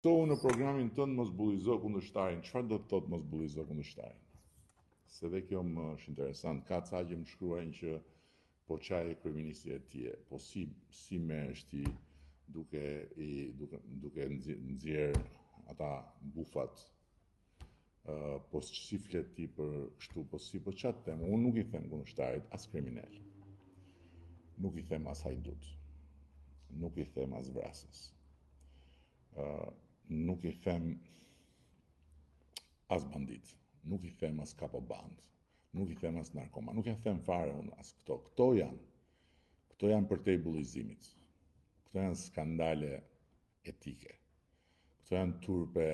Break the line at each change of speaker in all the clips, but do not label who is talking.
Mësohu në programin tënd mos bullizo kundërshtarin. Çfarë do të thotë mos bullizo kundërshtarin? Se dhe kjo më është interesant. Ka ca që më shkruajnë që po ça je kryeministri e ti je, po si si merresh ti duke i duke duke nxjerr ata bufat uh, po si flet ti për kështu, po si, po ça të them, unë nuk i them kundërshtarit as kriminel. Nuk i them as hajdut. Nuk i them as vrasës. Uh, nuk i them as bandit. Nuk i them as kapoband. Nuk i them as narkoman. Nuk e them fare unë as këto. Këto janë. Këto janë përtej bullizimit. Këto janë skandale etike. Këto janë turpe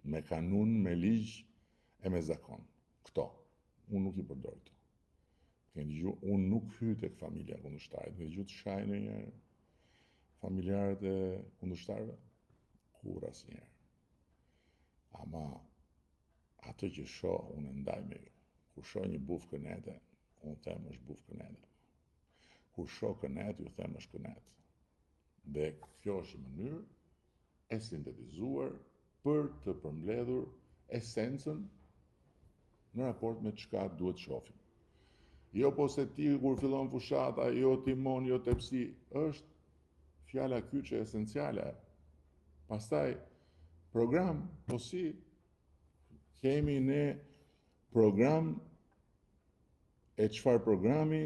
me kanun, me ligj e me zakon. Këto. Unë nuk i përdor këto. Keni dëgju, unë nuk hyj tek familja e kundërshtarit. Keni dëgju të shaj ndonjëherë familjarët e kundërshtarëve? Kurrë asnjëherë. Ama atë që shoh unë e ndaj me ju. Kur shoh një buf kënete, unë them është buf kënete. Kur shoh kënetë, ju them është kënetë. Dhe kjo është një mënyrë e sintetizuar për të përmbledhur esencën në raport me çka duhet të shohim. Jo po se ti kur fillon fushata, jo timon, jo tepsi, është fjala kyçe esenciale. Pastaj program, po si kemi ne program E çfarë programi?